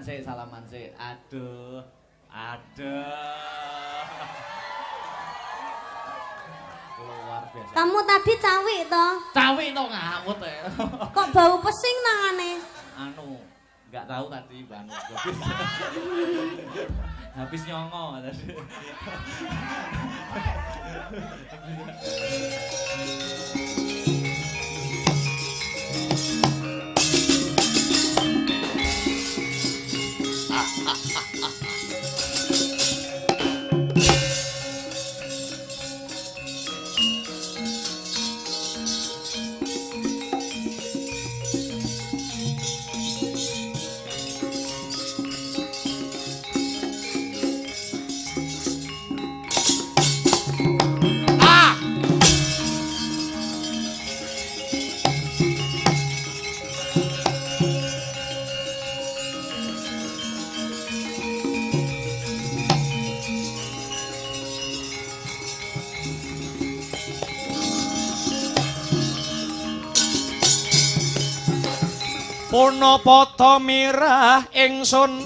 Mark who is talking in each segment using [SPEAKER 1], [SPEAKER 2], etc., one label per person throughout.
[SPEAKER 1] Salaman sik, salaman sik. Aduh. Aduh. Luar biasa.
[SPEAKER 2] Kamu tadi cawik toh?
[SPEAKER 1] Cawik toh ngawut ya.
[SPEAKER 2] Kok bau pesing tangane?
[SPEAKER 1] Anu, enggak tahu tadi Mbak Anu. Habis nyongo tadi.
[SPEAKER 3] Punapa mirah ingsun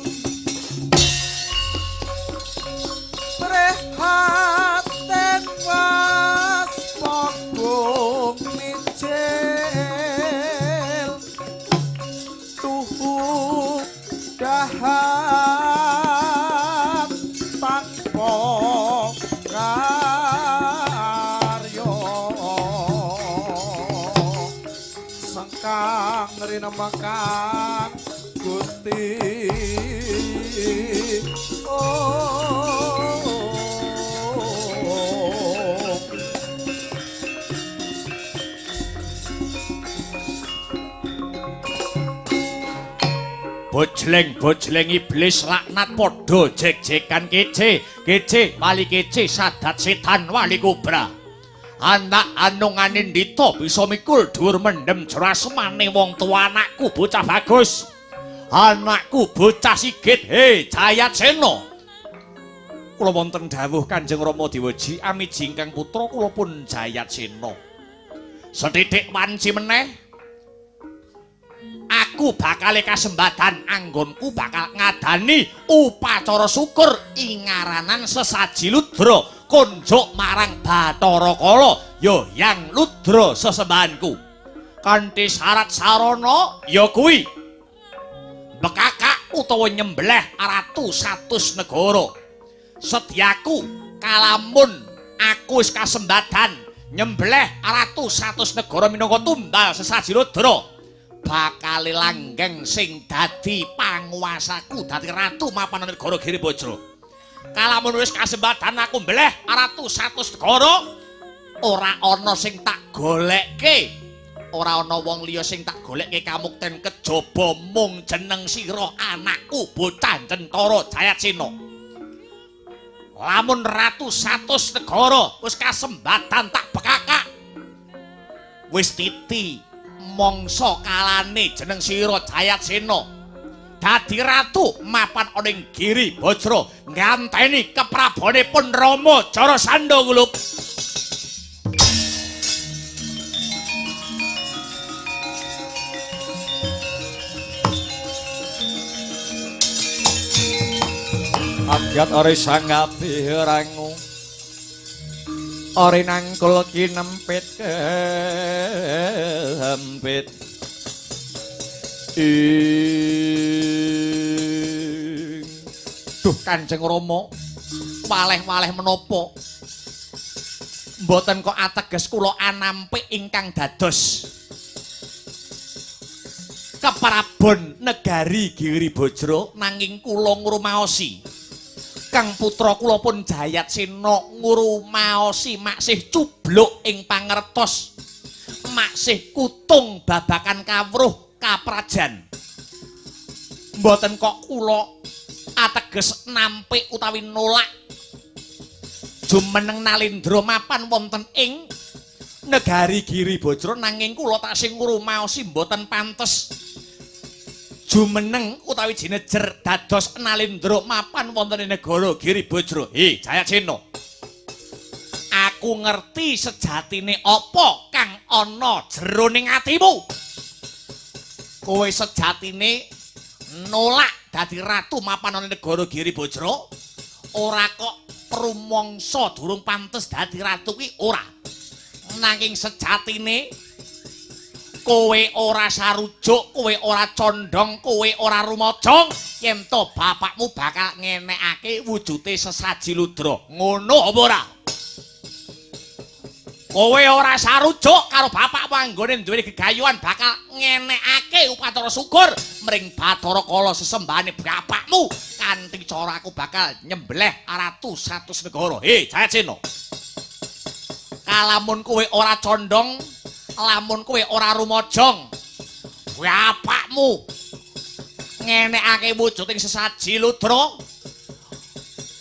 [SPEAKER 4] prihatin waspada mijil tuhu dahat tanpa karya sengkang rinemakan Gusti. Oh,
[SPEAKER 3] bojleng-bojleng iblis laknat padha jek-jekan kece, kece wali kece sadat setan wali kubra. Anak anung anindita bisa mikul dhuwur mendem jrasemane wong tuwa anakku bocah bagus. Anakku bocah sigit, he Jayatsena. Kula wonten dawuh Kanjeng Rama Dewaji amiji ingkang putra kula pun Jayatsena. Sethithik wanci meneh aku bakal kasembadan anggonku bakal ngadani upacara syukur ingaranan sesaji ludra konjuk marang Bathara Kala ya Yang Ludra sesembahanku kanthi syarat sarana ya kuwi bekakak utawa nyembelih ratu 100 negara. Sediaku kalamun aku wis kasembadan nyembelih ratu 100 negara minangka tumbal sesaji ludra bakal langgeng sing dadi panguwasaku dadi ratu mapan negara Giri Bajra. Kalamun wis kasembadan aku mbeleh ratu 100 negara ora ana sing tak golekke, ora ana wong liya sing tak golekke kamukten kejaba mung jeneng sira anakku bocah Centara Jayatsena. Lamun ratu 100 negara wis kasembadan tak bekakak wis titi mangsa kalane jeneng sira Jayatsena dadi ratu mapan ana ing Giri Bajra nganteni keprabone pun Rama Jarasandha ngulup.
[SPEAKER 4] Abyat ore sangapi rangu ore nangkul kinempit kempit ing.
[SPEAKER 3] Duh Kanjeng Rama, waleh-waleh menapa mboten kok ateges kula anampik ingkang dados keprabon negari Giri Bajra nanging kula ngrumaosi kang putra kula pun Jayatsena ngrumaosi maksih cubluk ing pangertos maksih kutung babakan kawruh kaprajan. Mboten kok kula ateges nampik utawi nolak jumeneng nalindra mapan wonten ing negari Giri Bajra nanging kula taksih ngrumaosi mboten pantes jumeneng utawi jinejer dados nalindra mapan wonten ing negara Giri Bajra. He Jayatsena, aku ngerti sejatine apa kang ana jroning atimu. Kowe sejatine nolak dadi ratu mapan ana negara Giribajra? Ora kok rumangsa durung pantes dadi ratu kuwi ora. Nanging sejatine kowe ora sarujuk, kowe ora condong, kowe ora rumajang yen to bapakmu bakal ngenekake wujude sesaji ludra. Ngono apa ora? Kowe ora sarujuk karo bapakmu anggone duweni gegayuhan bakal ngenekake upacara syukur mring Bathara Kala sesembahane bapakmu kanthi cara aku bakal nyembelih ratu 100 negara. Hei, Jayasena. Kalamun kowe ora condong, lamun kowe ora rumajang, bapakmu ngenekake wujuding sesaji ludra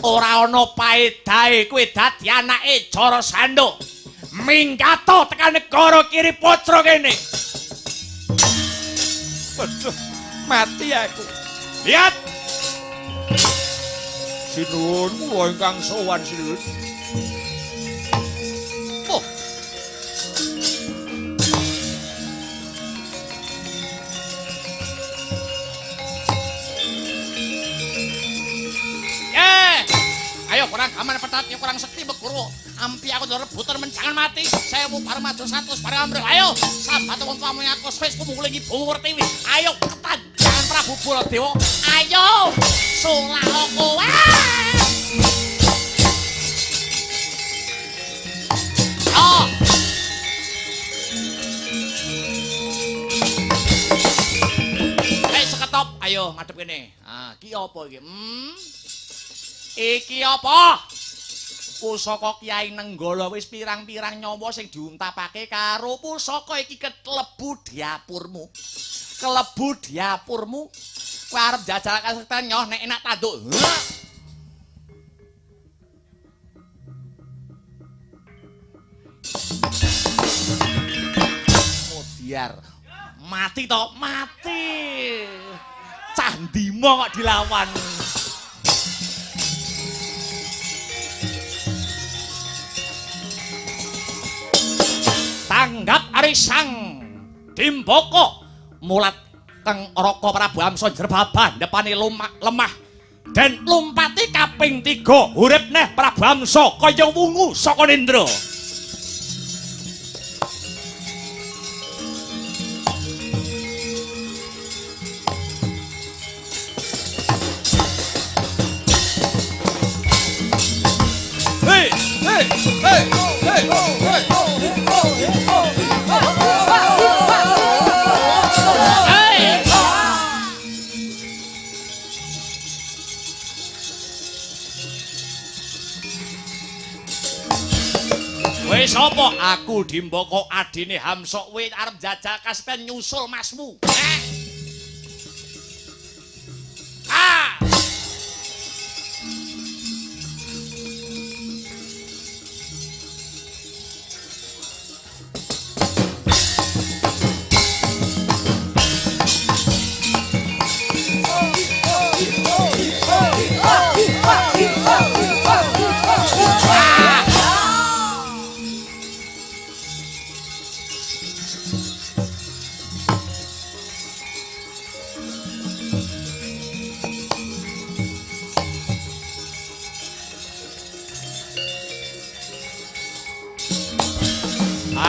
[SPEAKER 3] ora ana paedahe kowe dadi anake Jarasandha. Minggato tekan negara Giribajra kene.
[SPEAKER 4] Waduh, mati aku.
[SPEAKER 3] Lihat.
[SPEAKER 4] Sinuwun kula ingkang sowan sinuwun.
[SPEAKER 3] Oh. Ayo kurang gaman petat, ya kurang sekti meguru. Ampi aku ndoro rebutan menjangan mati. Sewu bareng maju 100 bareng ambruk. Ayo sambat wong tuamu aku wis kumuling ibu Pertiwi. Ayo ketan jangan Prabu Baladewa. Ayo solah kowe. Oh. Hei seketop, ayo ngadep kene. Ah, iki apa iki? Iki apa? Pusaka Kyai Nenggala wis pirang-pirang nyawa sing diuntapake karo pusaka iki kelebu dapurmu. Kelebu dapurmu. Kowe arep jajal kasekten nyoh nek enak tanduk. Modiar. Mati to? Mati. Cah ndimo kok dilawan. Tanggap arisang Dimbaka mulat teng Raka Prabu Amsa jrebabah depane lemah den lumpati kaping 3 urip neh Prabu Amsa kaya wungu saka nendra.
[SPEAKER 4] Hei, hei, hei, hei, hei.
[SPEAKER 3] Wis apa aku Dimbaka adine Hamsa kowe arep jajal kaspen nyusul masmu. Ah.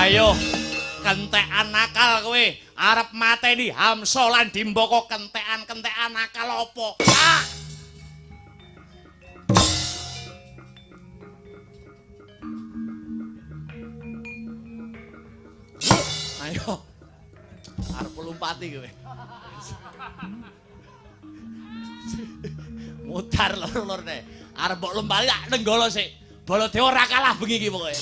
[SPEAKER 3] Ayo kentekan nakal kowe arep mateni Hamsa lan Dimbaka kentekan-kentekan nakal apa? Ah! Ayo arep lompati kowe. Mutar lor-lorne. Arep mbok lompati tak nenggala sik. Baladewa ora kalah bengi iki pokoke.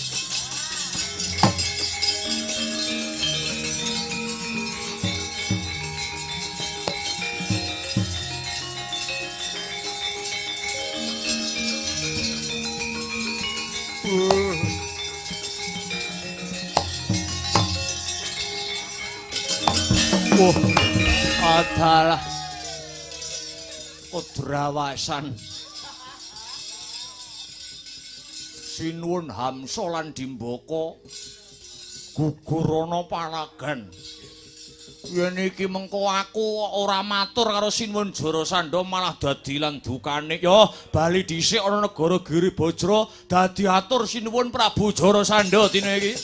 [SPEAKER 4] Wah, adalah kodrawasan. Sinuwun Hamsa lan Dimbaka gugurana palagan.
[SPEAKER 3] Yen iki mengko aku ora matur karo Sinuwun Jarasandha malah dadi lan dukane. Ya bali dhisik ana negara Giribajra dadi atur Sinuwun Prabu Jarasandha dina iki.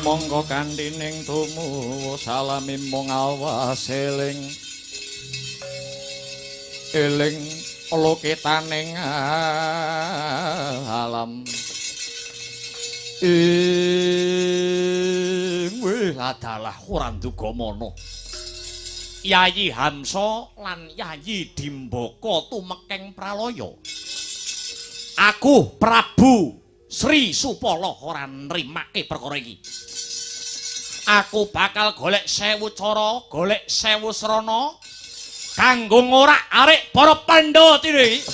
[SPEAKER 3] Monggo kanthi ning tumuwuh salami mung awas eling eling lukitaning alam. Ing wih adalah ora nduga mana. Yayi Hamsa lan Yayi Dimbaka tumekeng pralaya. Aku Prabu Sri Supala ora nrimake perkara iki. Aku bakal golek 1000 cara, golek 1000 srana kanggo ngorak-arik para Pandhawa tine iki.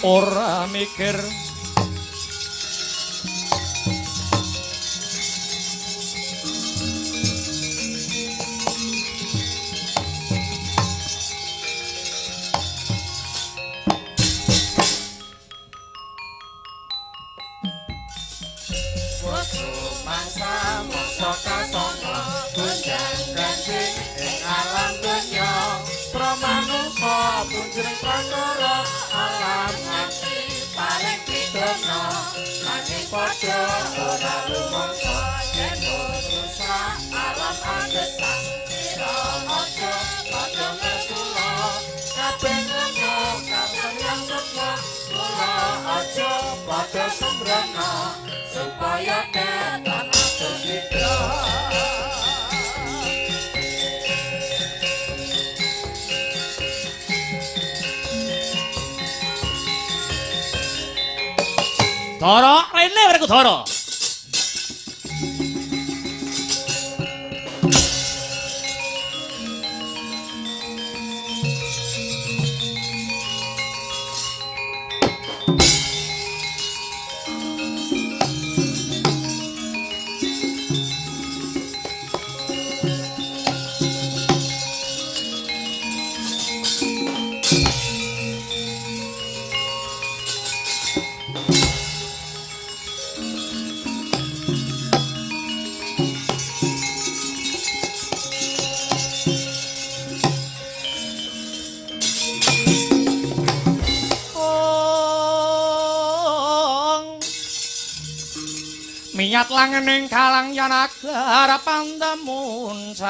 [SPEAKER 3] Ora mikir
[SPEAKER 1] supaya ketan aja sidra.
[SPEAKER 3] Dara rene Werkudara. Miyat langening kalang yanagara pandamuncar.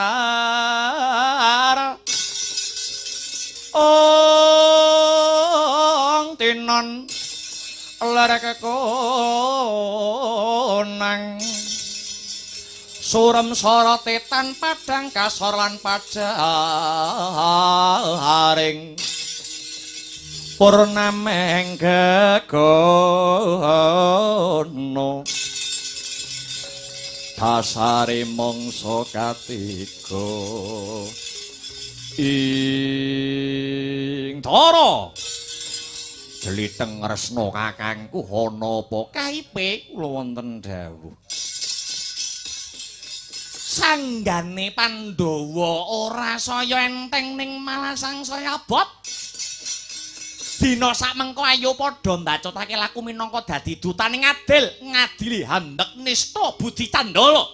[SPEAKER 3] Ong tinon lerek konang surem sorote tan padang kasor lan pajaring purnameng gegono dasare mangsa katiga. Ing Dara jliteng resna kakangku ana apa kaipe kula wonten dawuh. Sanggane Pandhawa ora saya enteng ning malah sangsaya abot. Dina sakmengko ayo padha mbacutake laku minangka dadi dutane ngadil ngadili handek nista budi candala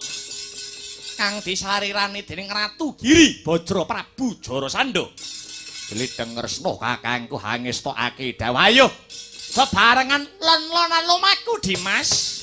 [SPEAKER 3] kang disarirani dening Ratu Giri Bajra Prabu Jarasandha. Jliteng resna kakangku hangestokake dawuh ayo sebarengan lon-lonan lumaku Dimas.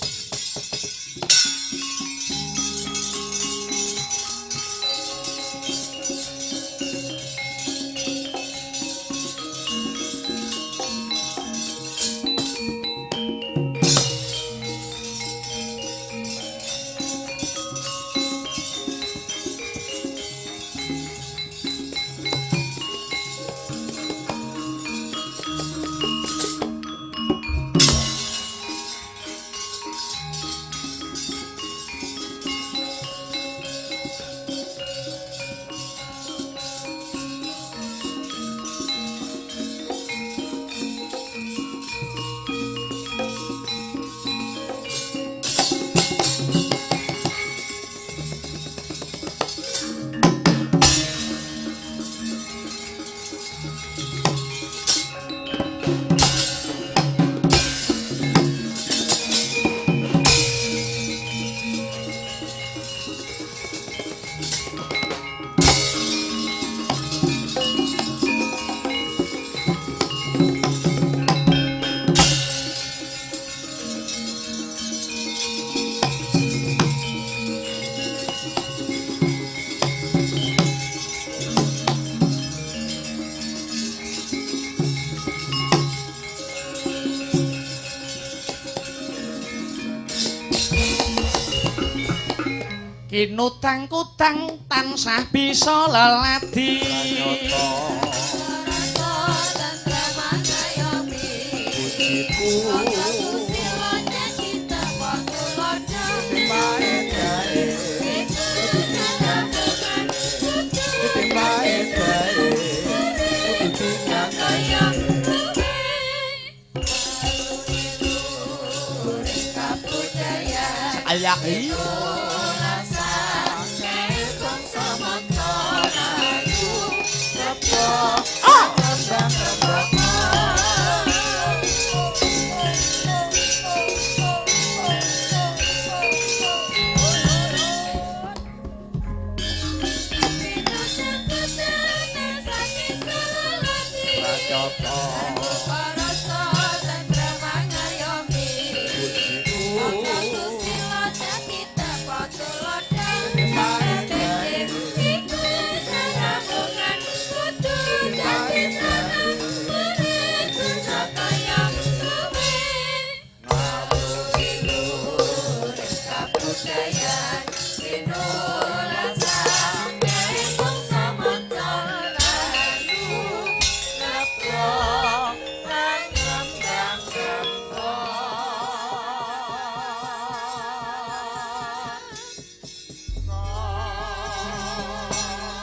[SPEAKER 3] Kinutang-kutang tansah bisa leladi. Alaki.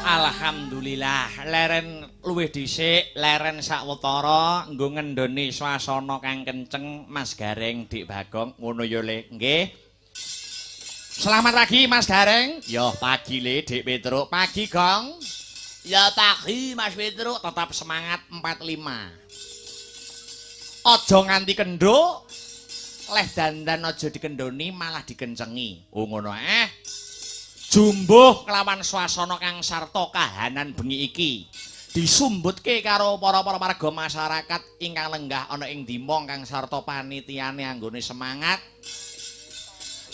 [SPEAKER 3] Alhamdulillah, leren luwih dhisik, leren sawetara nggo ngendhoni swasana kang kenceng Mas Gareng Dik Bagong, ngono ya Le, nggih. Selamat pagi Mas Gareng. Ya pagi Le Dik Petruk, pagi Gong. Ya pagi Mas Petruk, tetap semangat 45. Aja nganti kendho, leh dandan aja dikendhoni malah dikencengi. Oh ngono eh. Jumbuh kelawan swasana kang sarta kahanan bengi iki disumbutke karo para-para warga masyarakat ingkang lenggah ana ing Dimong kang sarta panitiane anggone semangat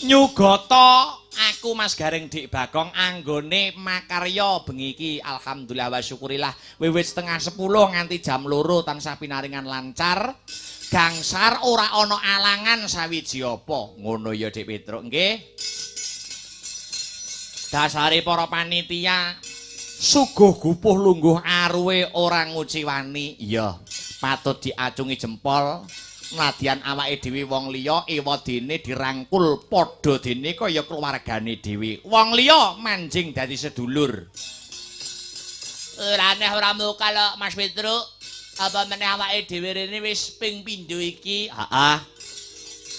[SPEAKER 3] nyugata aku Mas Gareng Dik Bagong anggone makarya bengi iki. Alhamdulillah wa syukurillah wiwit 9:30 nganti jam 2 tansah pinaringan lancar gangsar ora ana alangan sawiji apa. Ngono ya Dik Petruk nggih. Dasare para panitia suguh gupuh lungguh aruwe ora nguciwani. Iya, patut diacungi jempol. Nadyan awake dhewe wong liya ewadene dirangkul padha dene kaya keluargane dhewe. Wong liya manjing dadi sedulur. Ora aneh ora mukal kok Mas Petruk. Apa meneh awake dhewe rene wis ping pindho iki? Heeh.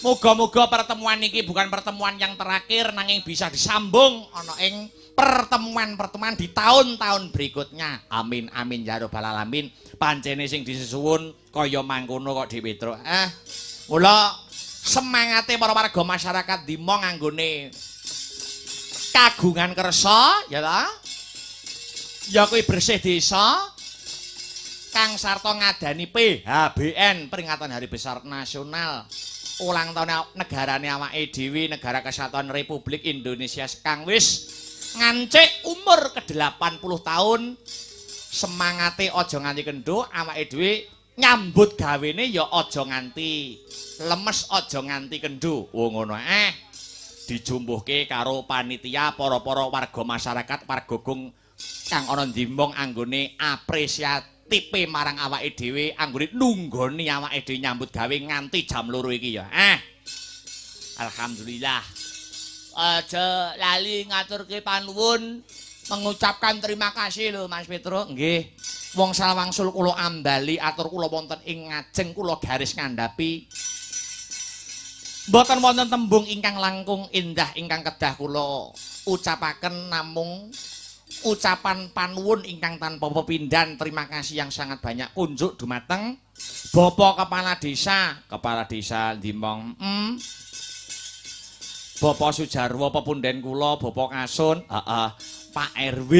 [SPEAKER 3] Moga-moga pertemuan iki bukan pertemuan yang terakhir nanging bisa disambung ana ing pertemuan-pertemuan di tahun-tahun berikutnya. Amin amin ya rabbal alamin. Pancene sing disesuwun kaya mangkono kok Dik Petruk. Mula semangate para warga masyarakat Dimong anggone kagungan kersa ya ta? Ya kuwi bersih desa kang sarta ngadani PHBN peringatan Hari Besar Nasional. Ulang tahun negarane awake dhewe, Negara Kesatuan Republik Indonesia kang wis ngancik umur ke-80 tahun. Semangate aja nganti kendho, awake dhewe nyambut gawene ya aja nganti lemes, aja nganti kendho. Oh ngono dijumbuhke karo panitia para-para warga masyarakat warga Gung kang ana Dimong anggone apresiatipe marang awake dhewe anggone nunggoni awake dhewe nyambut gawe nganti jam 2 iki ya. Alhamdulillah. Aja lali ngaturke panuwun, mengucapkan terima kasih lho Mas Petruk. Nggih. Wong salwangsul kula ambali atur kula wonten ing ngajeng kula garis ngandhapi. Mboten wonten tembung ingkang langkung indah ingkang kedah kula ucapaken namung ucapan panuwun ingkang tanpa pepindhan. Terima kasih yang sangat banyak kunjuk dumateng Bapak Kepala Desa Dimong, Bapak Sujarwo pepunden kula, Bapak Kasun, Pak RW,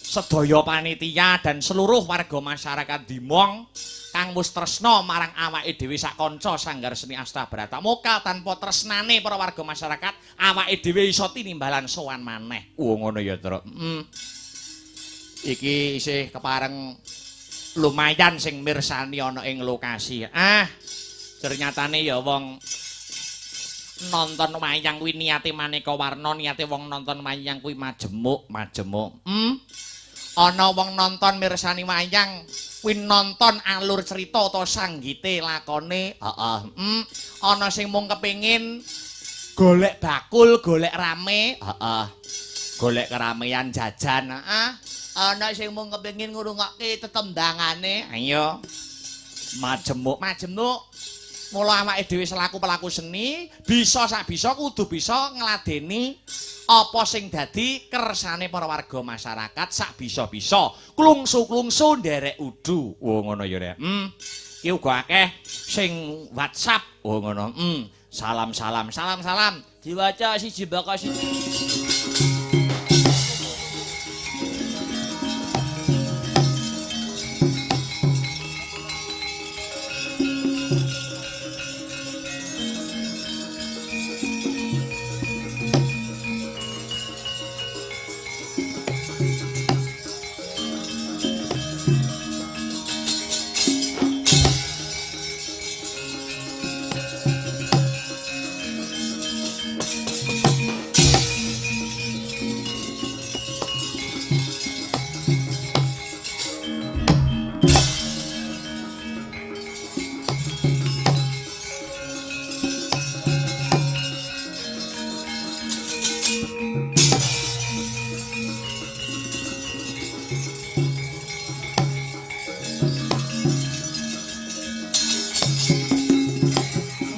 [SPEAKER 3] sedaya panitia dan seluruh warga masyarakat Dimong kang wis tresna marang awake dhewe sak kanca Sanggar Seni Astabrata. Moga tanpa tresnane para warga masyarakat awake dhewe iso tinimbalan sowan maneh. Oh ngono ya, Truk. Iki isih kepareng lumayan sing mirsani ana ing lokasi. Ternyatane ya wong Nonton wayang kuwi niate maneka warna, niate wong nonton wayang kuwi majemuk, majemuk. Ana wong nonton mirsani wayang kuwi nonton alur cerita utawa sanggite lakone. Heeh. Ana sing mung kepengin golek bakul, golek rame. Heeh. Golek keramean jajan. Heeh. Ana sing mung kepengin ngrungokke tetembangane. Ayo. Majemuk, majemuk. Mula awake dhewe selaku pelaku seni bisa sak bisa kudu bisa ngladeni apa sing dadi kersane para warga masyarakat sak bisa-bisa. Klungsu-klungsu nderek udu. Oh ngono ya rek. Iki uga akeh sing WhatsApp. Oh ngono. Salam-salam, salam-salam. Diwaca siji baka siji.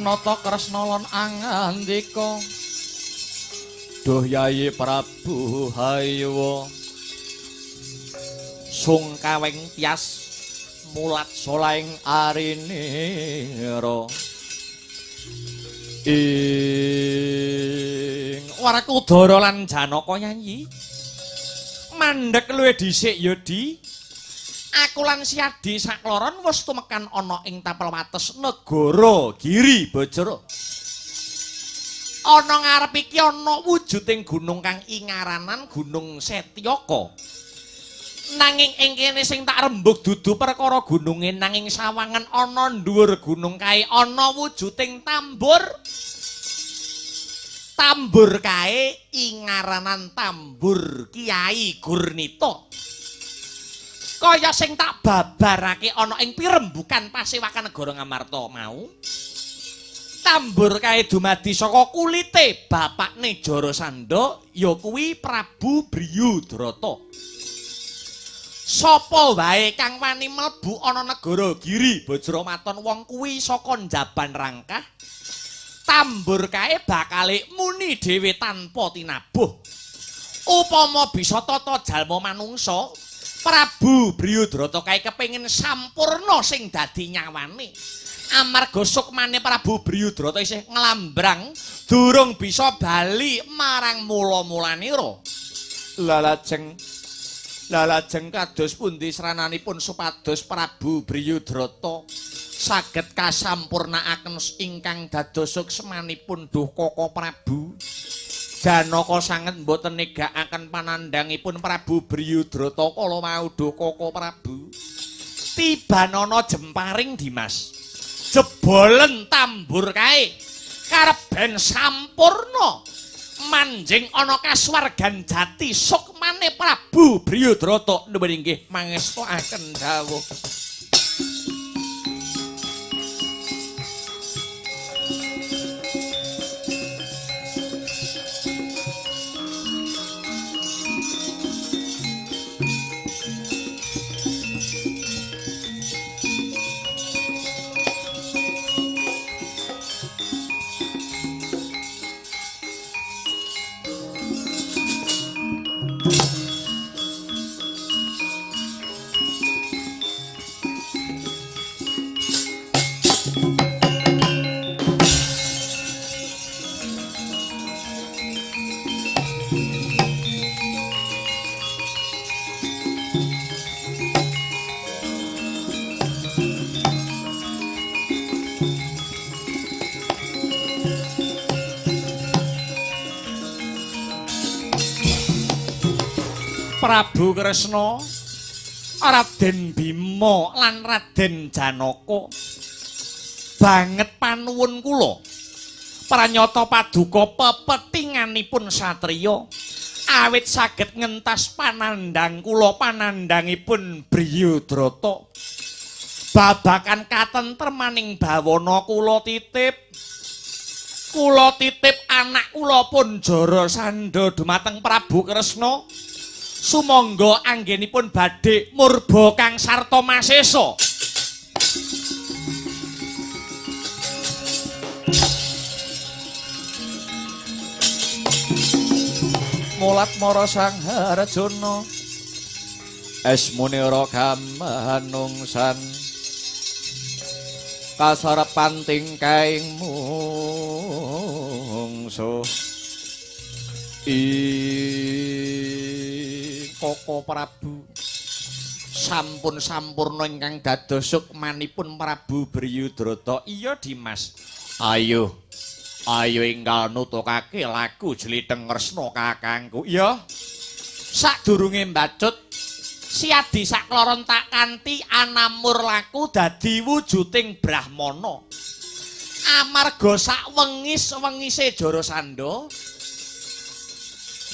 [SPEAKER 3] Nata Kresna lan angandika, duh Yayi Prabu hayowa sungkawing tias mulat solaing arinira ing Werkudara lan Janaka nyanyi mandhek luwih dhisik ya Di. Aku lan Siadi sakloron wis tumekan ana ing tapel wates negara Giri Bajra. Ana ngarep iki ana wujuding gunung kang ingaranan Gunung Setyaka. Nanging ing kene sing tak rembug dudu perkara gununge, nanging sawangan ana dhuwur gunung kae ana wujuding tambur. Tambur kae ingaranan tambur Kiai Gurnita. Kaya sing tak babarake ana ing pirembukan pasewakan negara Ngamarta mau. Tambur kae dumadi saka kulite bapakne Jarasandha ya kuwi Prabu Briyudrata. Sapa wae kang wani mlebu ana negara Giri Bajramaton wong kuwi saka njaban rangkah. Tambur kae bakale muni dhewe tanpa tinabuh. Upama bisa tata jalma manungsa, Prabu Briyudrata kae kepengin sampurna sing dadi nyawane. Amarga sukmane Prabu Briyudrata isih nglambrang, durung bisa bali marang mula-mulanira. Lalajeng kados pundi srananipun supados Prabu Briyudrata saged kasampurnaaken ingkang dados suksmanipun duh Koko Prabu. Janaka sanget mboten negakaken panandhangipun Prabu Briyudrata kala wau duh Koko Prabu. Tibanana jemparing Dimas. Jebolen tambur kae karep ben sampurna manjing ana kasuwargan jati sukmane Prabu Briyudrata. Nuwun inggih mangestuaken dawuh. Prabu Kresna, Raden Bima lan Raden Janaka banget panuwun kula. Pranyata paduka pepetinganipun satriya awit saged ngentas panandhang kula panandhangipun Briyudrata. Babakan katentremaning bawana kula titip. Kula titip anak kula pun Jarasandha dumateng Prabu Kresna. Sumangga anggenipun badhe murba kang sarta masesa.
[SPEAKER 4] Mulat mara Sang Harjuna esmune ora kamanungsan kasarepan tingkaing mungsuh ing
[SPEAKER 3] Koko Prabu sampun sampurna ingkang dados sukmanipun Prabu Briyudrata. Iya Dimas, ayo ayo enggal nutugake laku jlitheng Kresna kakangku. Iya, sadurunge mbacut Siadi sakloron tak kanthi anamur laku dadi wujuding brahmana. Amarga sak wengis-wengise Jarasandha,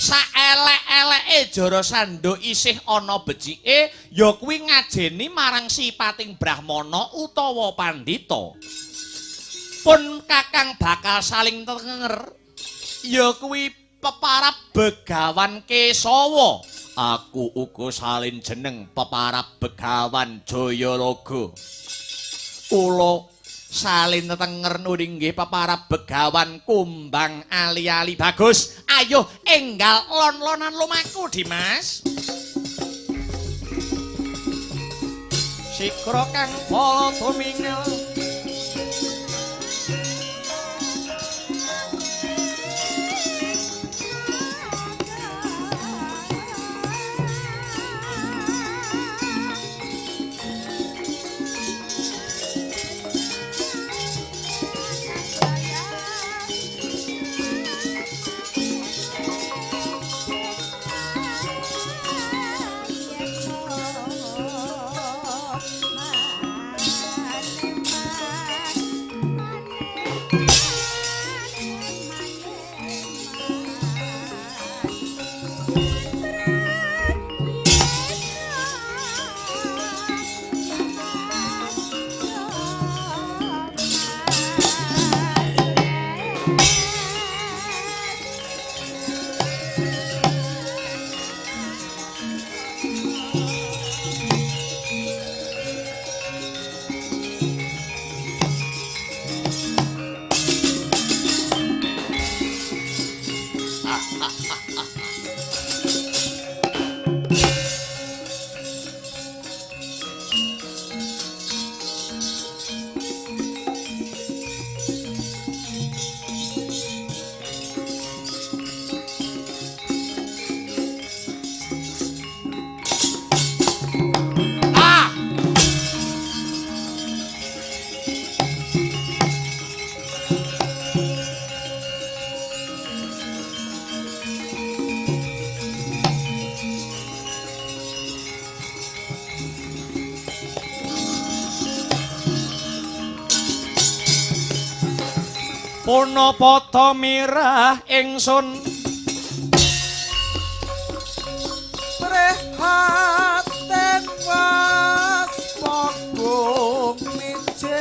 [SPEAKER 3] sak elek-eleke Jarasandha isih ana becike, ya kuwi ngajeni marang sipating brahmana utawa pandhita. Pun kakang bakal saling tenger, ya kuwi peparab Begawan Kesawa. Aku uga salin jeneng peparab Begawan Jayalaga. Kula salin tetenger nuri nggih peparab Begawan Kumbang Ali-ali. Bagus, ayo enggal lon-lonan lumaku Dimas.
[SPEAKER 4] Sikra kang pala tumingel
[SPEAKER 3] Punapa ta mirah ingsun
[SPEAKER 4] prihatin waspada mijil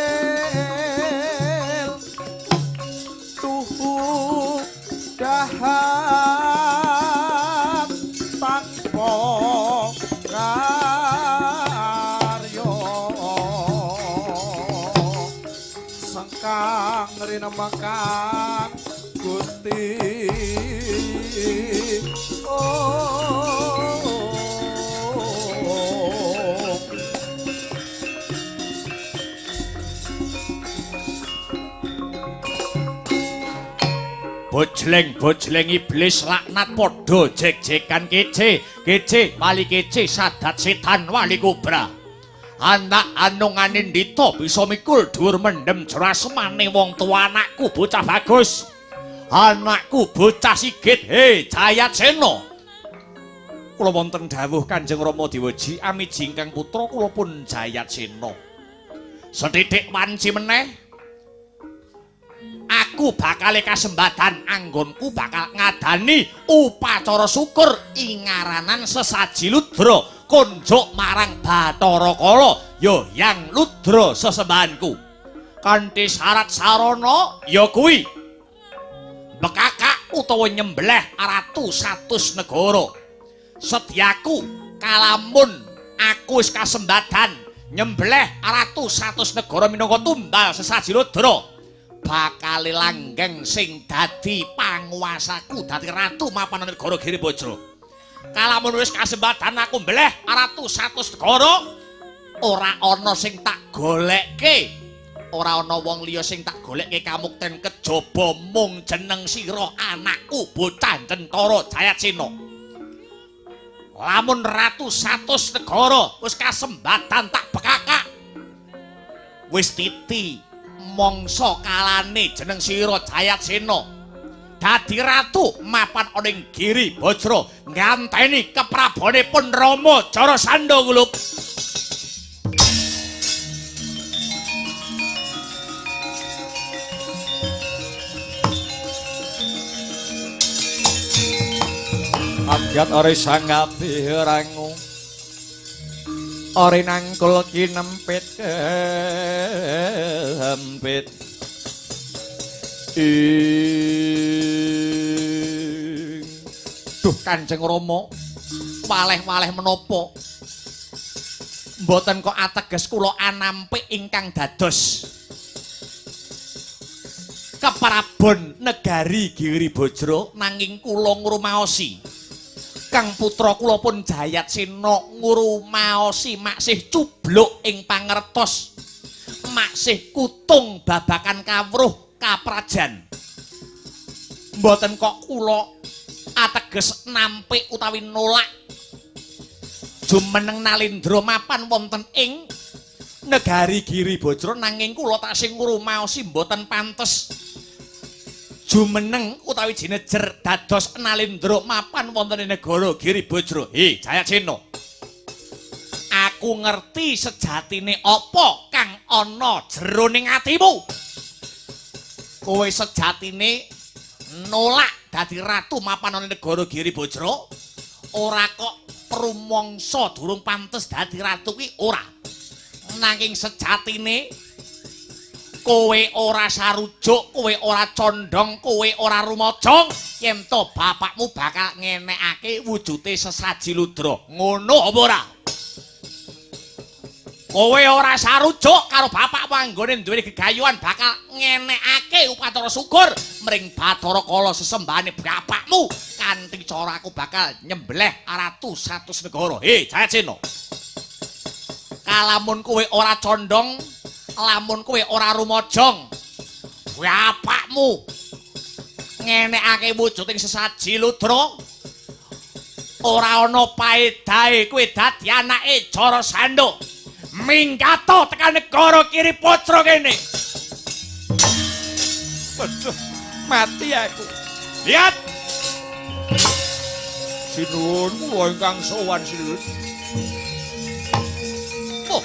[SPEAKER 4] tuhu dahat tanpa karya sengkang rinemakan Gusti.
[SPEAKER 3] Bojleng-bojleng iblis laknat padha jek-jekan kece, kece wali kece sadat setan wali kubra. Anak anung anindita bisa mikul dhuwur mendem jrasemane wong tuwa anakku bocah bagus. Anakku bocah sigit, he Jayatsena. Kula wonten dawuh Kanjeng Rama Dewaji amiji ingkang putra kula pun Jayatsena. Sethithik wanci meneh. Aku bakal kasembadan anggonku bakal ngadani upacara syukur ing ngaranan sesaji ludra konjuk marang Bathara Kala ya Yang Ludra sesembahanku. Kanthi syarat sarana ya kuwi bekakak utawa nyembelih ratu 100 negara. Sediaku kalamun aku wis kasembadan nyembelih ratu 100 negara minangka tumbal sesaji ludra bakal langgeng sing dadi panguwasaku dadi ratu mapan negara Giri Bajra. Kalamun wis kasembadan aku mbeleh ratu 100 negara ora ana sing tak golekke, ora ana wong liya sing tak golekke kamukten kejaba mung jeneng sira anakku bocah Centara Jayatsena. Lamun ratu 100 negara wis kasembadan tak bekakak wis titi mangsa kalane jeneng sira Jayatsena dadi ratu mapan ana ing Giri Bajra nganteni keprabone pun Rama Jarasandha ngulup. Adyat ore sangapi rangu ore nangkul kinempit kempit ing. Duh Kanjeng Rama, waleh-waleh menapa mboten kok ateges kula anampik ingkang dados keprabon negari Giri Bajra, nanging kula ngrumaosi kang putra kula pun Jayatsena ngrumaosi maksih cubluk ing pangertos, maksih kutung babakan kawruh kaprajan. Mboten kok kula ateges nampik utawi nolak jumeneng nalindra mapan wonten ing negari Giri Bajra, nanging kula tasih ngrumaosi mboten pantes jumeneng utawi jinejer dados nalindra mapan wonten ing negara Giri Bajra. Hi Jayatsena, aku ngerti sejatine apa kang ana jroning atimu. Kowe sejatine nolak dadi ratu mapan ana negara Giri Bajra, ora kok rumangsa durung pantes dadi ratu kuwi ora. Nanging sejatine kowe ora sarujuk, kowe ora condong, kowe ora rumajang yen to bapakmu bakal ngenekake wujude sesaji ludra. Ngono apa ora? Kowe ora sarujuk karo bapakmu anggone duweni gegayuhan bakal ngenekake upacara syukur mring Bathara Kala sesembahane bapakmu kanthi cara aku bakal nyembelih ratu 100 negara. He Jayatsena, kalamun kowe ora condong, lamun kowe ora rumajang, bapakmu ngenekake wujuding sesaji ludra ora ana paedahe kowe dadi anake Jarasandha. Minggato tekan negara Giri Bajra kene. Waduh, mati aku. Lihat. Sinuwun kula ingkang sowan sinuwun. Oh.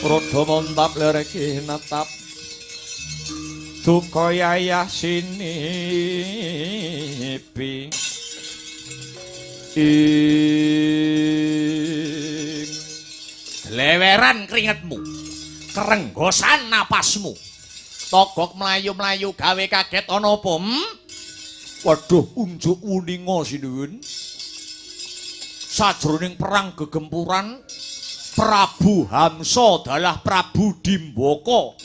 [SPEAKER 3] Rada montap lereki netap duka yayah sinipi ing leweran keringetmu, kerenggosan napasmu, togok mlayu-mlayu gawe kaget ana apa? Waduh, unjuk wuninga sinuwun. Sajroning perang gegempuran Prabu Hamsa dalah Prabu Dimbaka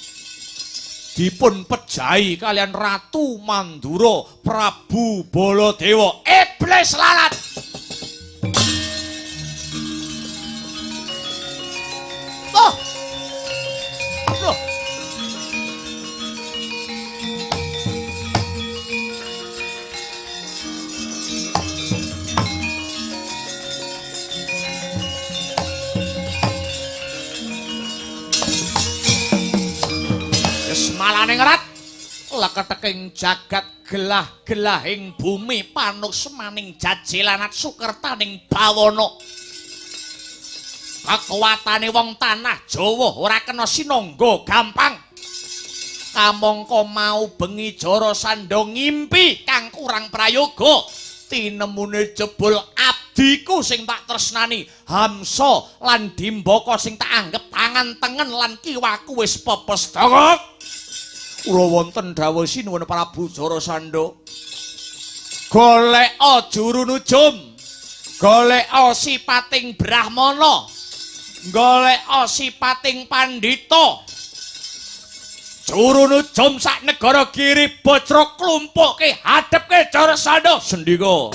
[SPEAKER 3] dipun pejahi kalian Ratu Mandura Prabu Baladewa. Iblis lalat. Oh. Loh. Malane ngerat Teketeking jagat gelah-gelahing bumi panuksmaning jajilanat sukertaning bawana. Kekuatane wong tanah Jawa ora kena sinangga gampang. Kamangka mau bengi Jarasandha ngimpi kang kurang prayoga, tinemune jebul abdiku sing tak tresnani Hamsa lan Dimbaka sing tak anggep tangan tengen lan kiwaku wis pepes dongok. Kula wonten dawuh sinuwun Prabu Jarasandha. Goleka juru nujum, goleka sipating brahmana, goleka sipating pandhita. Juru nujum sak negara Giri Bajra klumpukke hadepke Jarasandha sendika.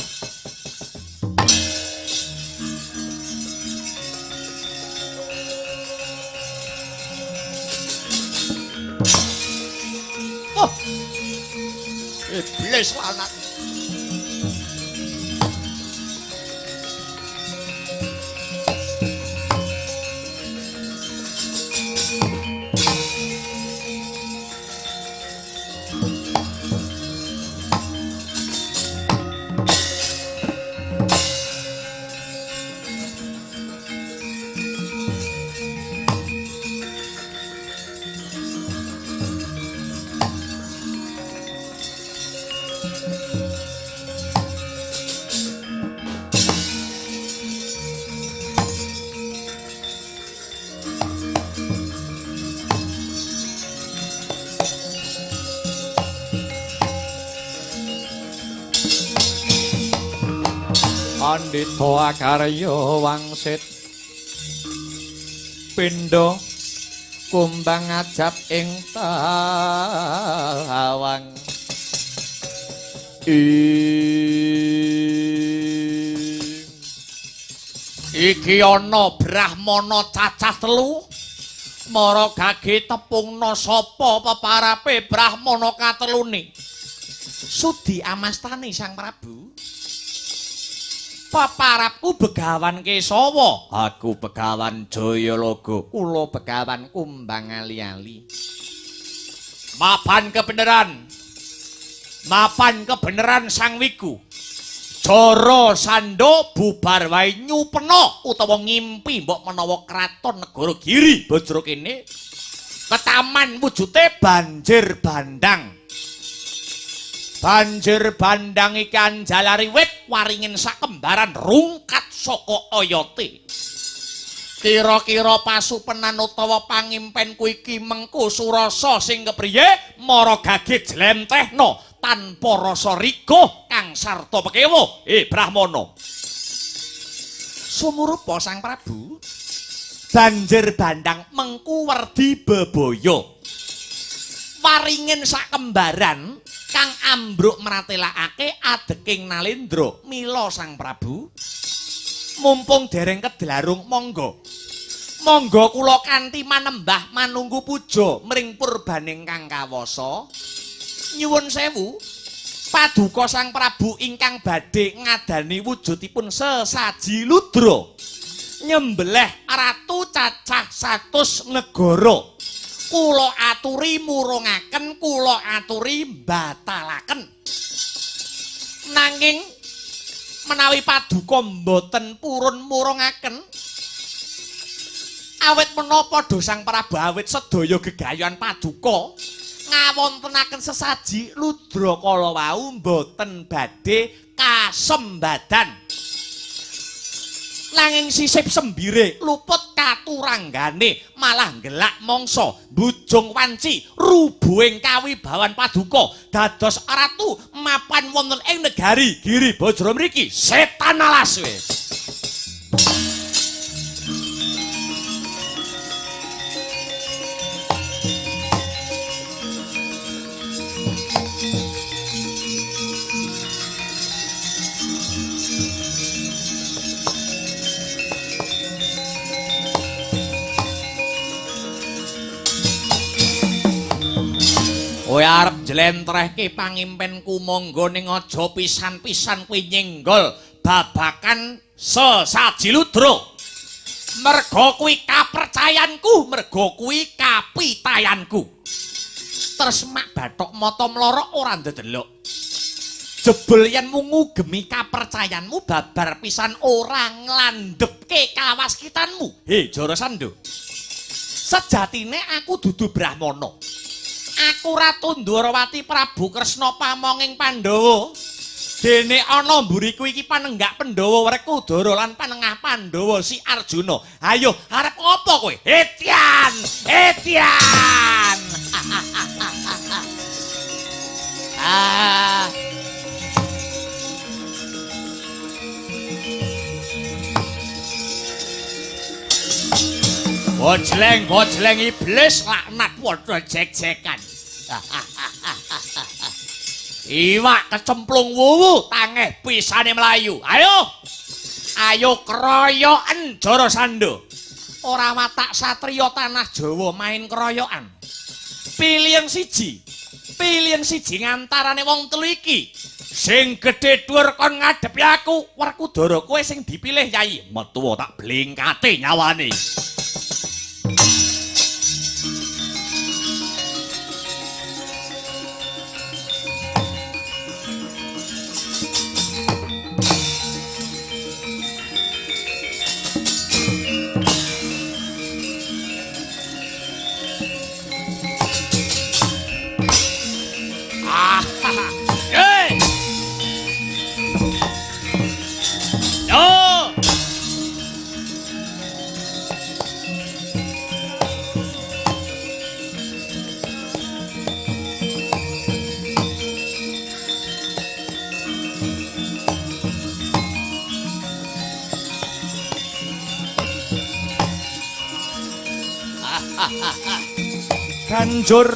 [SPEAKER 3] Oh. Iblis lanat.
[SPEAKER 1] Pandhita akarya wangsit pindha kumbang ajab ing tawang.
[SPEAKER 3] Iki ana brahmana cacah telu mara gage tepungna sapa peparape brahmana katelune. Sudi amastani Sang Prabu. Peparapku Begawan Kesawa, aku Begawan Jayalaga, kula Begawan Kumbang Ali-ali. Mapan kebenaran, mapan kebenaran Sang Wiku. Jarasandha bubar wae nyupena utawa ngimpi mbok menawa kraton negara Giri Bajra kene ketaman wujute banjir bandang. Banjir bandang iki anjalari wit waringin sakembaran rungkat saka oyote. Kira-kira pasupenan utawa pangimpenku iki mengko surasa sing kepriye mara gage jlentehno tanpa rasa rigoh kang sarta pekewo. Brahmana. Sumurupa Sang Prabu, banjir bandang mengku werdi bebaya. Waringin sakembaran kang ambruk mratelakake adeking Nalendra. Mila Sang Prabu, mumpung dereng kedlarung monggo. Monggo kula kanthi manembah manunggu puja mring purbaning kang kawasa. Nyuwun sewu, paduka Sang Prabu ingkang badhe ngadani wujudipun sesaji ludra nyembelih ratu cacah 100 negara. Kula aturi murungaken, kula aturi mbatalaken. Nanging menawi paduka mboten purun murungaken, awit menapa do Sang Prabu awit sedaya gegayan paduka ngawontenaken sesaji ludra kala wau mboten badhe kasembadan. Nanging sisip sembire luput katuranggane malah nggelak mangsa bujung wanci rubuhing kawibawan paduka dados ratu mapan wonten ing negari Giri Bajra mriki. Setan alas we. Kowe arep njlentrehke pangimpenku monggo ning aja pisan-pisan kowe nyenggol babakan sesaji ludra. Merga kuwi kapercayanku, merga kuwi kapitayanku. Tersemak bathok mata mlorok ora ndedelok. Jebul yen ngugemi kapercayanmu babar pisan ora nglandhepke kawaskitanmu. He Jarasandha. Sejatine aku dudu Brahmana. Aku Ratu Ndwarawati Prabu Kresna pamonging Pandhawa. Dene ana mburiku iki panenggak Pandhawa Werkudara lan panengah Pandhawa si Arjuna. Ayo arep ngopo kowe? Etian! Etian! Ah. Bojleng, bojleng iblis laknat padha jek-jekan. Iwak kecemplung wuwu tangeh pisane mlayu. Ayo. Ayo kroyoken Jarasandha. Ora watak satriya tanah Jawa main kroyokan. Pilih siji. Pilih siji ngantarane wong telu iki. Sing gedhe dhuwur kon ngadepi aku, Werkudara kowe sing dipilih Yai. Metuwa tak blingkate nyawane. Ganjur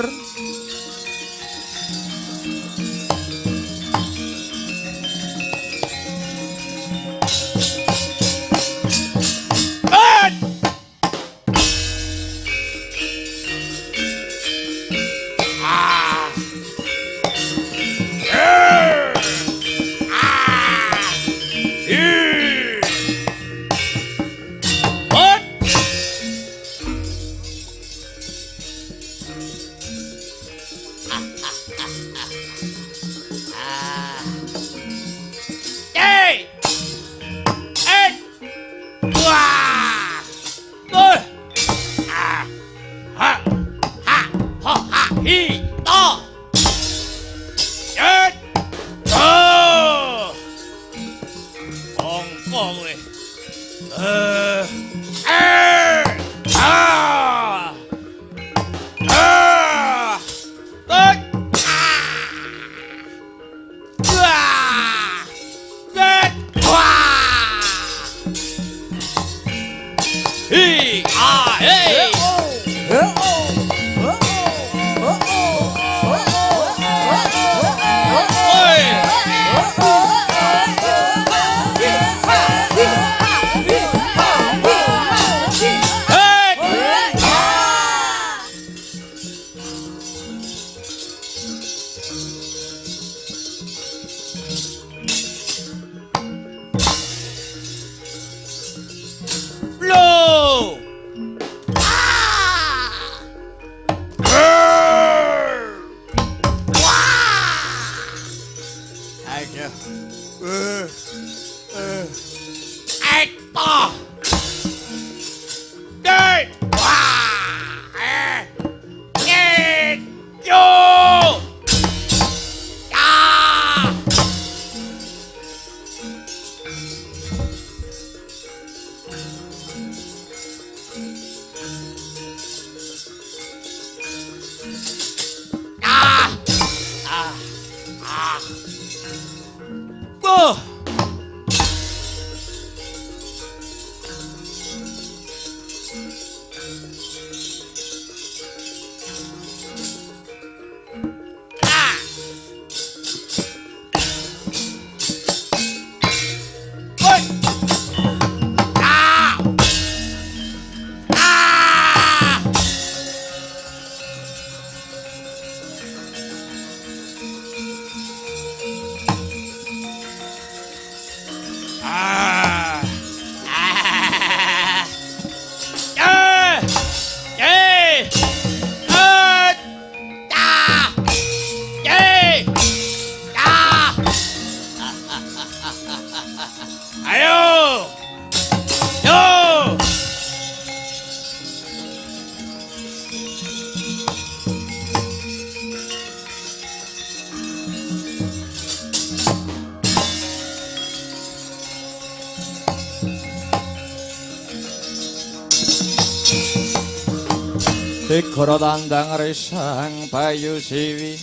[SPEAKER 1] Segara tandang resang Bayu Siwi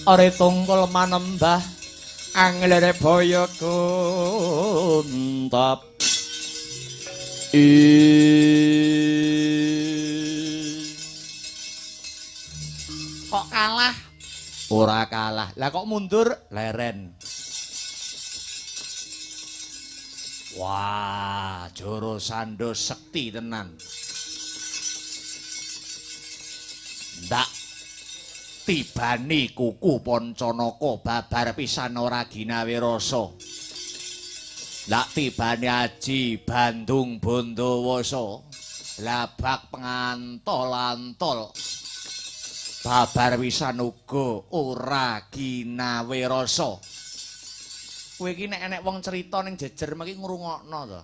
[SPEAKER 1] Are tungkul manembah anglere baya kuntap.
[SPEAKER 3] Kok kalah? Ora kalah. Lah kok mundur? Leren. Wah, Jarasandha sekti tenan. Ndak tibani kuku Pancanaka babar pisan ora ginawe rasa. Ndak tibani aji Bandung Bondowasa labak pengantol-antol babar pisan uga ora ginawe rasa. Kowe iki nek enek wong cerita ning jejer meki ngrungokno to.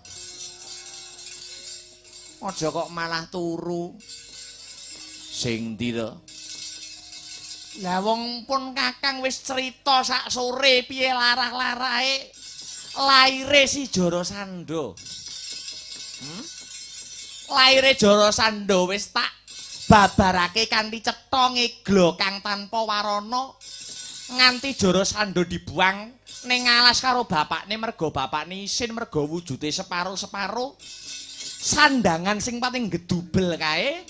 [SPEAKER 3] Aja kok malah turu. Sing ndi to? Lah wong pun kakang wis cerita sak sore piye larah-larahe laire si Jarasandha. Laire Jarasandha wis tak babarake kanthi cetha ngeglo kang tanpa warana nganti Jarasandha dibuang ning alas karo bapakne mergo bapakne isin mergo wujude separo-separo. Sandangan sing pating gedubel kae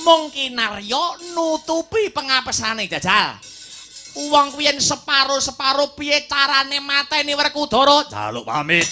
[SPEAKER 3] mung kinarya nutupi pengapesane jajal. Wong kuwi yen separo-separo piye carane mateni Werkudara? Jaluk pamit.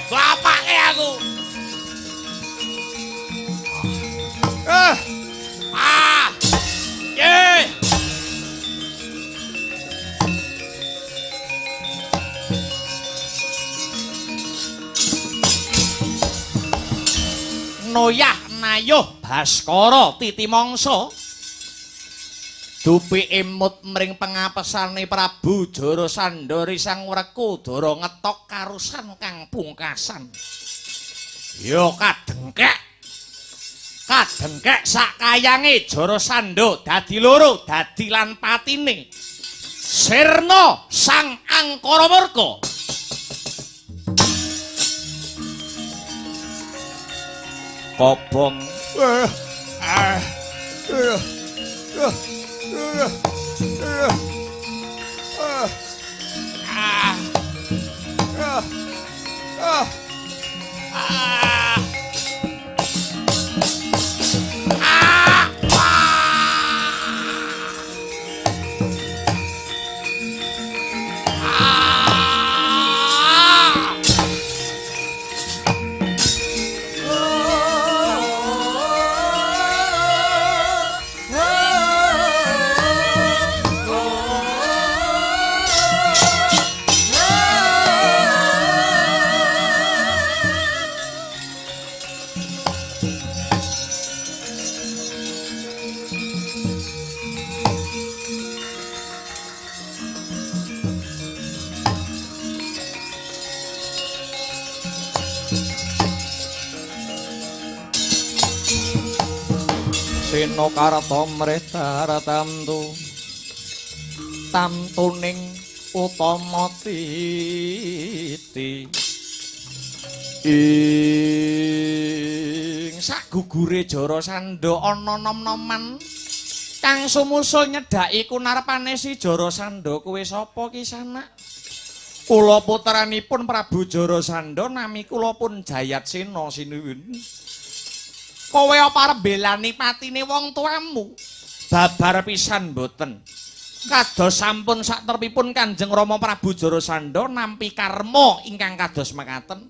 [SPEAKER 3] Bapake aku. Ye. Noyah nayuh Baskara titi mangsa. Dupi emut mring pengapesane Prabu Jarasandha risang Werkudara ngetok karusan kang pungkasan. Ya kadengkek. Kadengkek sak kayange Jarasandha dadi loro, dadi lan patine. Sirna sang Angkara Murka.
[SPEAKER 1] Kobong. Sena karta mreta tamtu tamtuning utama titi
[SPEAKER 3] ing sagugure Jarasandha ana nom-noman kang sumusul nyedhaki kunarpane si Jarasandha. Kuwe sapa ki sanak? Kula putranipun Prabu Jarasandha, nami kula pun Jayatsena sinuwun. Kowe apa arep mbelani patine wong tuamu? Babar pisan mboten. Kados sampun satrepipun Kanjeng Rama Prabu Jarasandha nampi karma ingkang kados mekaten.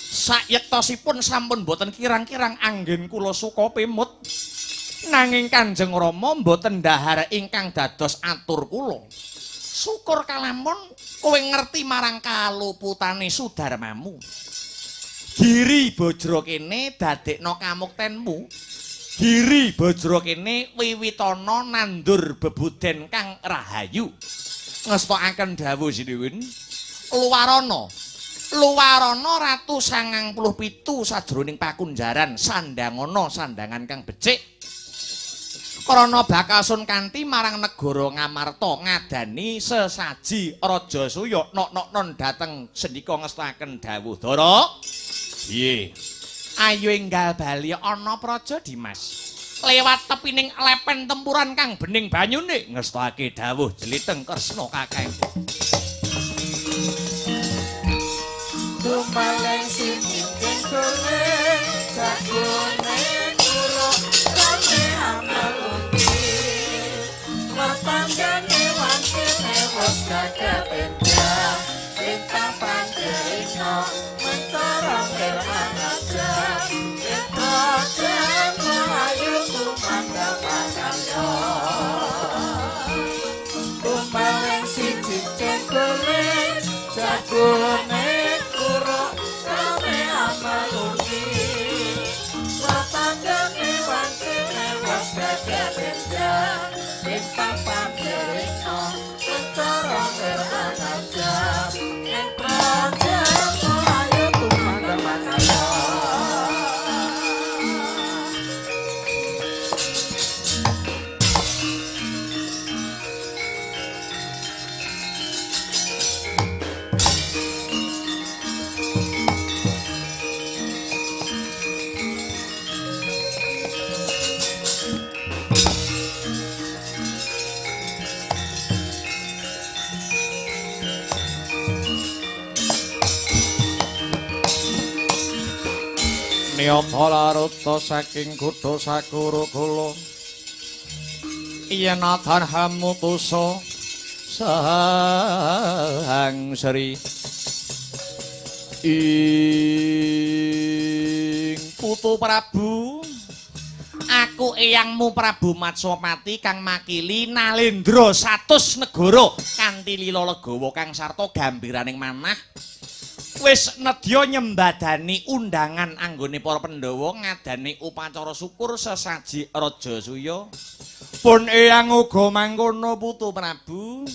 [SPEAKER 3] Sayektosipun sampun mboten kirang-kirang anggen kula suka pemut. Nanging Kanjeng Rama mboten dhahar ingkang dados atur kula. Syukur kalamun kowe ngerti marang kaluputane sudarmamu. Giri Bajra kene dadekno kamuktenmu. Giri Bajra kene wiwitana nandur bebuden kang rahayu. Ngestokaken dawuh sinuwun. Luwarana. Luwarana Ratu 97 sajroning pakunjaran sandangana sandangan kang becik. Krana bakal sun kanthi marang negara Ngamarta ngadani sesaji Raja Suya nok-noknon dhateng sendika ngestakaken dawuh Dara. Piye? Ayo enggal bali ana praja Dimas. Lewat tepining lepen tempuran kang bening banyune ngestakake dawuh Jliteng Kresna kakang.
[SPEAKER 4] Dumaleng sing golek jagone kula rame ameluti matanggane wancine wis gagah penjah lintang panjerino mentara anaja ing ayu tumandang pakarya dumaleng siji golek jagone
[SPEAKER 3] Niyata laruta saking kutha Sakurukula yen atan hamutusa sang sri ing putu Prabu aku eyangmu Prabu Matswapati kang makili Nalendra 100 negara kanthi lila legawa kang sarta gambiraning manah wis nedya nyembadani undangan anggone para Pandhawa ngadani upacara syukur sesaji Raja Suya. Pun eyang uga mangkono putu Prabu.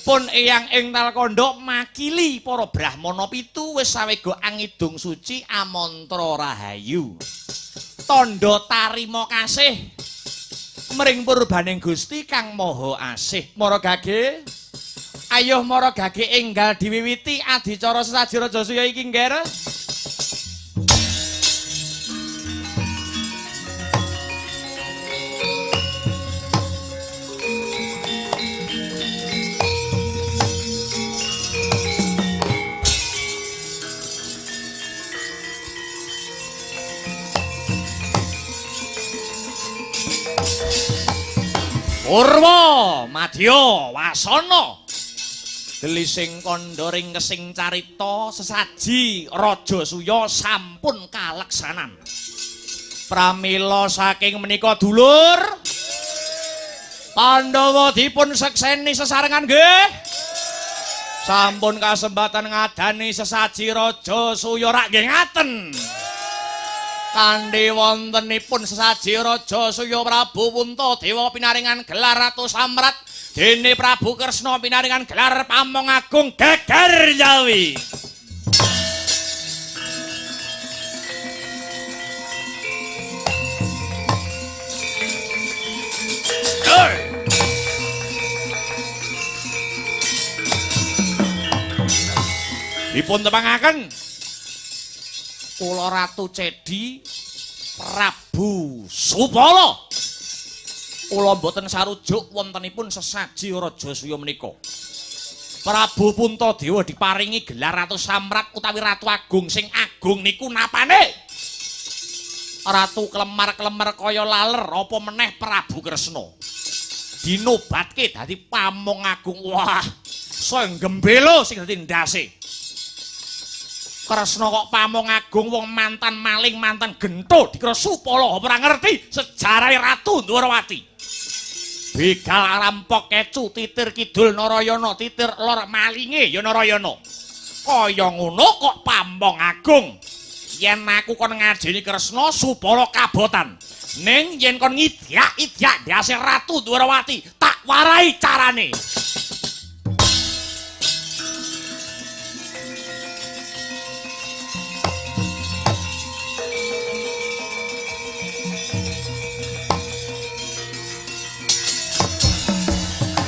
[SPEAKER 3] Pun eyang ing Talkandha makili para brahmana pitu wis sawega angidung suci amantra rahayu. Tandha tarima kasih mring purbaning Gusti Kang Maha Asih. Mara gage ayo mara gage enggal diwiwiti adicara sesaji Raja Suya iki ngger. Purwa Madya Wasana delising kandha ringkesing carita sesaji Raja Suya sampun kaleksanan. Pramila saking menika dulur Pandhawa dipun sekseni sesarengan nggih. Sampun kasempatan ngadani sesaji Raja Suya rak nggih ngaten. Kanthi wontenipun sesaji Raja Suya Prabu Puntadewa pinaringan gelar Ratu Samrat dene Prabu Kresna pinaringan gelar Pamong Agung Geger Jawi. Dipun tepangaken kula Ratu Cedi Prabu Supala. Kula mboten sarujuk wontenipun sesaji Raja Suya menika. Prabu Puntadewa diparingi gelar Ratu Samrat utawi Ratu Agung sing agung niku napane? Ratu klemar-klemer kaya laler apa meneh Prabu Kresna. Dinobatke dadi Pamong Agung. Wah, saya gembelo sing dadi ndase. Kresna kok pamong agung wong mantan maling mantan gento dikira Supala ora ngerti sejarahe Ratu Ndwarawati. Begal rampok kecu titir kidul Narayana titir lor malinge ya Narayana. Kaya ngono kok pamong agung. Yen aku kon ngajeni Kresna Supala kabotan. Ning yen kon ngidyak-idyak ndase Ratu Ndwarawati tak warai carane.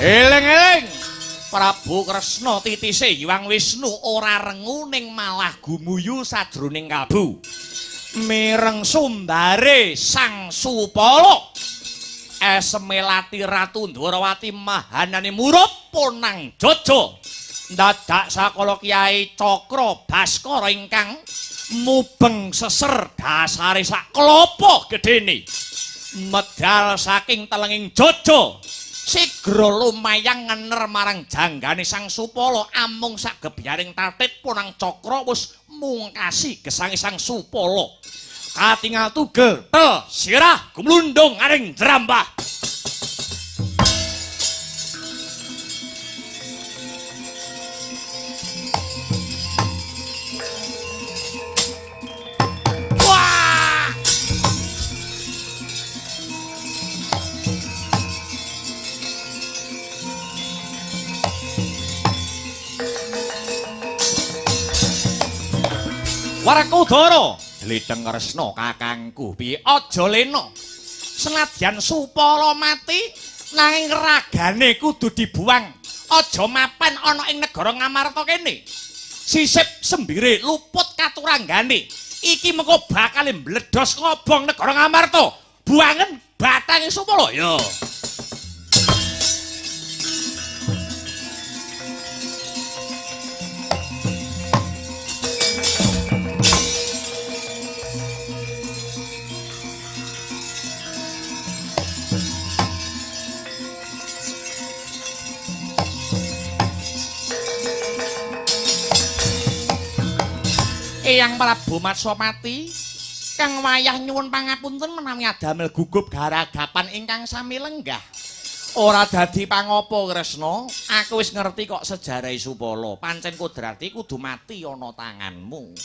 [SPEAKER 3] Eling-eling Prabu Kresna titise Hyang Wisnu ora rengu ning malah gumuyu sajroning kalbu. Mireng sumbare Sang Supala. Eseme lati Ratu Ndwarawati mahanane murup ponang jojo. Dadak sakala Kyai Cakra Baskara ingkang mubeng seser dasare sak klopo gedene. Medal saking telenging jojo. Sigra lumayang ngener marang janggane Sang Supala amung sak gebyaring tatit Ponang Cakra wis mungkasi gesange Sang Supala. Katingal tugel tel sirah gumlundung aring jrambah. Warakudara, dledheng Kresna kakangku, piye aja lena. Senadyan Supala mati, nanging ragane kudu dibuang. Aja mapan ana ing negara Ngamarta kene. Sisip sembire luput katuranggane. Iki mengko bakal mbledos ngobong negara Ngamarta. Buangen batange Supala ya. Eyang Prabu Matswapati kang wayah nyuwun pangapunten menawi adamel gugup garagapan ingkang sami lenggah. Ora dadi pangopo Kresna, aku wis ngerti kok sejarahe Supala. Pancen kodrati kudu mati ana tanganmu.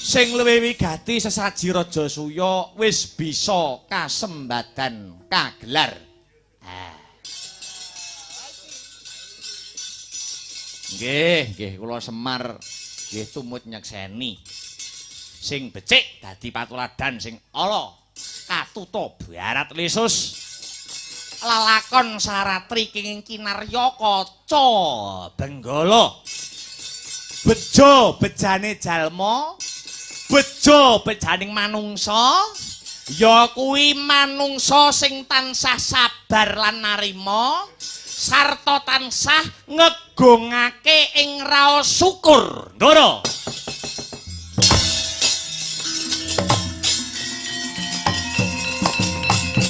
[SPEAKER 3] Sing luwih wigati sesaji Raja Suya wis bisa kasembadan kagelar. Nggih, nggih kula Semar nggih tumut nyekseni. Sing becik dadi patuladan sing ala katuta barat lesus. Lalakon saratri kenging kinarya kaca Benggala. Bejo bejane jalma, bejo bejaning manungsa, ya kuwi manungsa sing tansah sabar lan narima sarta tansah ngegungake ing raos syukur. Ndara.